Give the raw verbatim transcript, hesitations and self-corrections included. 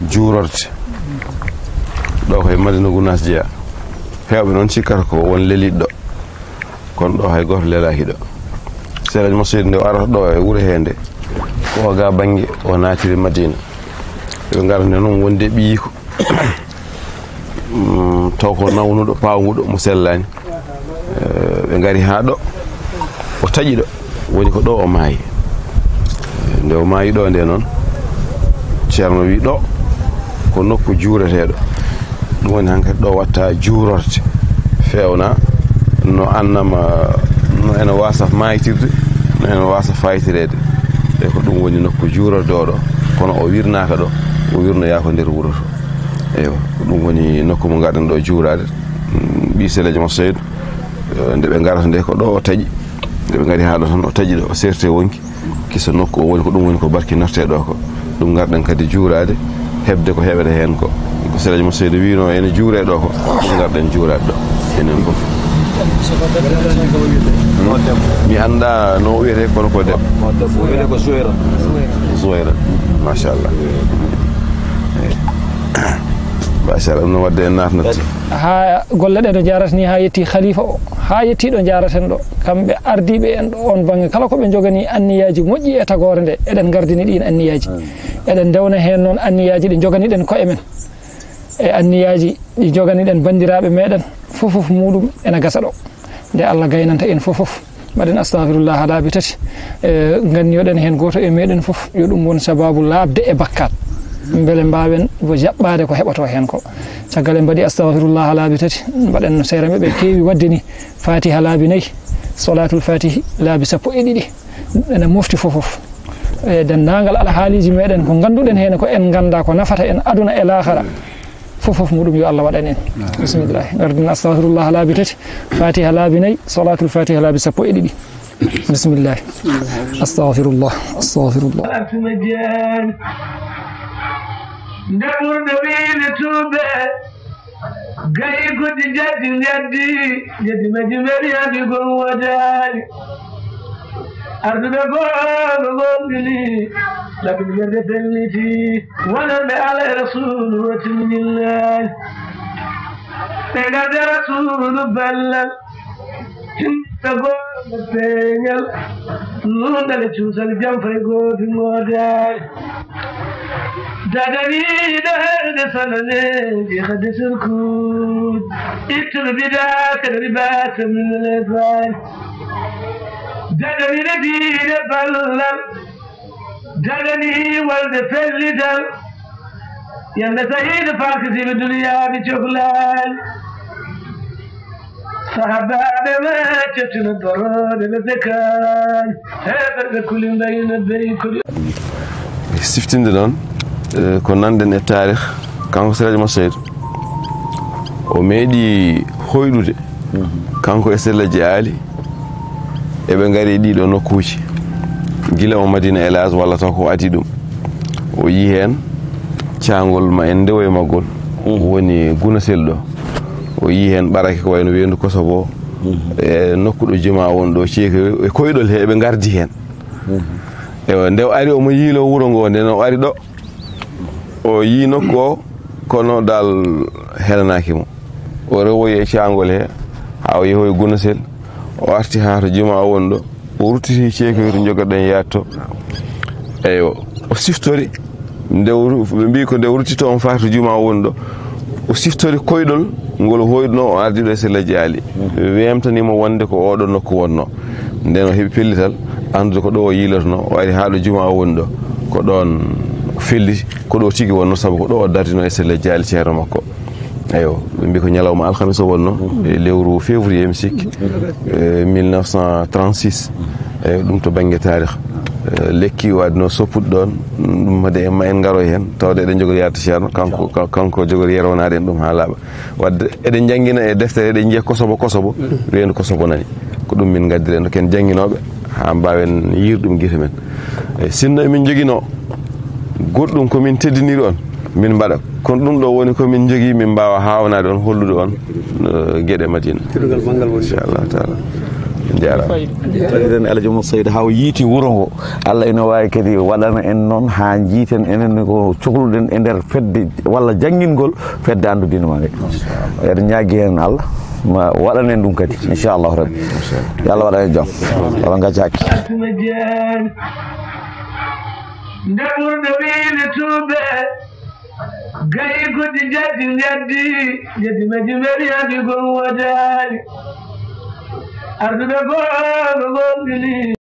Juurorde. Ɗo ko e Madina Gunaas jeyaa. Heewɓe noon cikkata ko won leliiɗo ɗo. Kono ɗo hay gooto lelaaki ɗo. Seydi Hadji Massoud nde o arata ɗo e wuro hee nde, ko o ga bannge o naatiri Madina. Ɓe ngara nde noon wonde ɓiyiiko. Mm, taw ko nawnuɗo, pawnguɗo, mo sellaani. Eh, ɓe ngari haa ɗo, o taƴi ɗo, woni ko ɗo o maayi. Eh, nde o maayi ɗo nde noon, Ceerno wi ɗo ko nokku juureteeɗo. Ɗum woni hankadi ɗo watta juurorde, fewna no annama, no ene waasa maytirde, no ene waasa faytireede. E ko ɗum woni nokku juurorde o ɗo, kono o wirnaaka ɗo, o wirnoyaa ko nder wuro to. Eywa, ko ɗum woni nokku mo ngaɗen ɗo juuraade. Mm, ɓii Seleji mo Seydu, eh, nde ɓe ngarata nde ko ɗo o taƴi. Nde ɓe ngari haa ɗo tan o taƴi ɗo, o seerte wonki. Kiso nokku o woni ko ɗum woni ko barkinorte ɗo ko. Ɗum ngarɗen kadi juuraade, heɓde ko heɓete heen ko. Ko Seleji mo Seydu wino ene juure ɗo ko. Ɗum ngarɗen juuraade ɗo. Enen fof. Mi annda no o wiyetee kono ko debbo. Ko debbo, wiyetee ko Zuwayra. Zuwayra. Machallah. Eyi. Machallah, ɗum no waɗde en naatnat. Haa golle ɗe no njaarata ni, haa yetti khalifa o, haa yetti ɗo njaaraten ɗo. Kamɓe ardiiɓe en ɗo on bannge, kala ko ɓe njogani anniyaaji moƴƴi e tagoore nde, eɗen ngardini ɗiin anniyaaji. Eɗen ndewna heen noon anniyaaji ɗi njoganiɗen koye men. E anniyaaji ɗi njoganiɗen banndiraaɓe meɗen, fof fof muɗum ena gasa ɗo. Nde Allah gaynanta en fof fof. Mbaɗen astahfirullah laabi tati. E, nganniyoɗen heen gooto e meɗen fof, yo ɗum won sababu laaɓde e bakkaat. Mbele mbaawen wo jaɓɓaade ko heɓoto heen ko. Caggal en mbaɗi astahfirullah laabi tati, mbaɗen no seereɓe ɓe keewi waɗde ni. Fatiha laabi nayi, salatul fatihi laabi sappo e ɗiɗi. Ene mofti fof fof. E denndaangal alhaaliiji meɗen ko ngannduɗen heen ko en ngannda ko nafata en aduna e laakara. Fof fof muɗum yo Allah waɗan en. Bismillah. Ngardin astahfirullah laabi tati, fatiha laabi nayi, salatul fatiha laabi sappo e ɗiɗi. Bismillah. Astahfirullah, astahfirullah. Artima Jeeri. Nde ɓurɗo wiyde tuuɓe, gayi ko ɗi njaddi njaddi, njaddi majji mbeɗi hannde gom wodaani. Arduɓe goo no goonɗini, laɓi ɓerde pelliti, wonande Allah e Rasuulu o timminillaahi. Ɓe ngadda Rasuulu ballal, hinta gooto peeñal, nuunɗal e cuusal jam fay gooto ngoodaani. Dadaniiɗo heɗde sananeeji hade sirkuuji, ittuɗo bidaa kadi ribaata min lefaani. Dadaniiɗo diine ballal, dadanii walde pellital, yande sahiiɗo faakitiiɓe duniyaaɓe coklaali. Sahabaaɓe ma cottino doroode ɓe pekaani, heɓe ɓe kuli mbayno bey kuli. Siftinde noon, eh, ko nanɗen e taarih, kanko Siraji Masayid, o meeɗi hoyɗude, kanko e Sella Jeyaali, eɓe ngari e ɗiɗo nokkuuji. Gila o Madina Elaas walla taw ko adii ɗum. O yii heen caangol ma en ndewo e maggol, woni Gunasel ɗo. O yii heen ɓarake ko wayno weendu Kosobo, e nokku ɗo jumaa won ɗo, ceeki e koyɗol he eɓe ngardi heen. Ewa, nde o ari omo yiilo wuro ngo, nden o ari ɗo, o yii nokku o, kono dal helanaaki mo. O rewoyi e caangol he, haa o yehoyi Gunasel, o arti haa to jumaa o woni ɗo, o ruttiti ceekoyru jogoɗen yaade to. Eywa, o siftori, nde o ru-, ɓe mbii ko nde o ruttito on faati to jumaa o woni ɗo, o siftori koyɗol ngol hoyɗuno o ardi ɗo e Sella Jeyaali. Ɓe weemtanii mo wonde ko oɗo nokku wonno. Nden o heɓi pellital, anndude ko ɗo o yiilotono, o ari haa ɗo jumaa o woni ɗo, ko ɗoon o felliti, ko ɗo tigi wonno, sabu ko ɗo o dardino e Sella Jeyaali ceerno makko. Eywa, ɓe mbii ko ñalawma alhamis o wonno, e lewru février, mi sikki, e mille neuf cent trente-six. Eywa, ɗum to bannge taarih. E, lekki o adino soppude ɗoon, ɗum hade en ma en ngaroy heen, tawde eɗen njogori yaade ceerno, kanko, ka-, kanko jogori yerwanaade en ɗum haa laaɓa. Wadde eɗen njanngina e deftere, eɗen njiya Kosobo, Kosobo, weendu Kosobo nani. Ko ɗum min ngaddiri en, ko en jannginooɓe, haa mbaawen yiir ɗum gite men. E, sinno emin njoginoo goɗɗum ko min teddiniri on, min mbaɗa. Kono ɗum ɗo woni ko min njogii, min mbaawa haawnaade on, hollude on, eh, geɗe Madina. Teddungal manngal woni. Inchallahu taala. Jaaraama. Eɗen Alhaji Oumar Seydi, haa o yiiti wuro ngo. Allah ina waawi kadi waɗana en noon haa njiiten enen ko cohluɗen e nder fedde walla janngingol fedde anndu diine maa nge. Eɗen ñaagii heen Allah ma waɗan en ɗum kadi, inchallahu rabbi. Yo Allah waɗan en jam. Allah ngaccaaki. Nde ɓurɗo wiyde tuuɓe, gayi kudi jaddi njaddi, jaddi majji mari hadi gom wodaani. Arduɓe goo ko gom bili.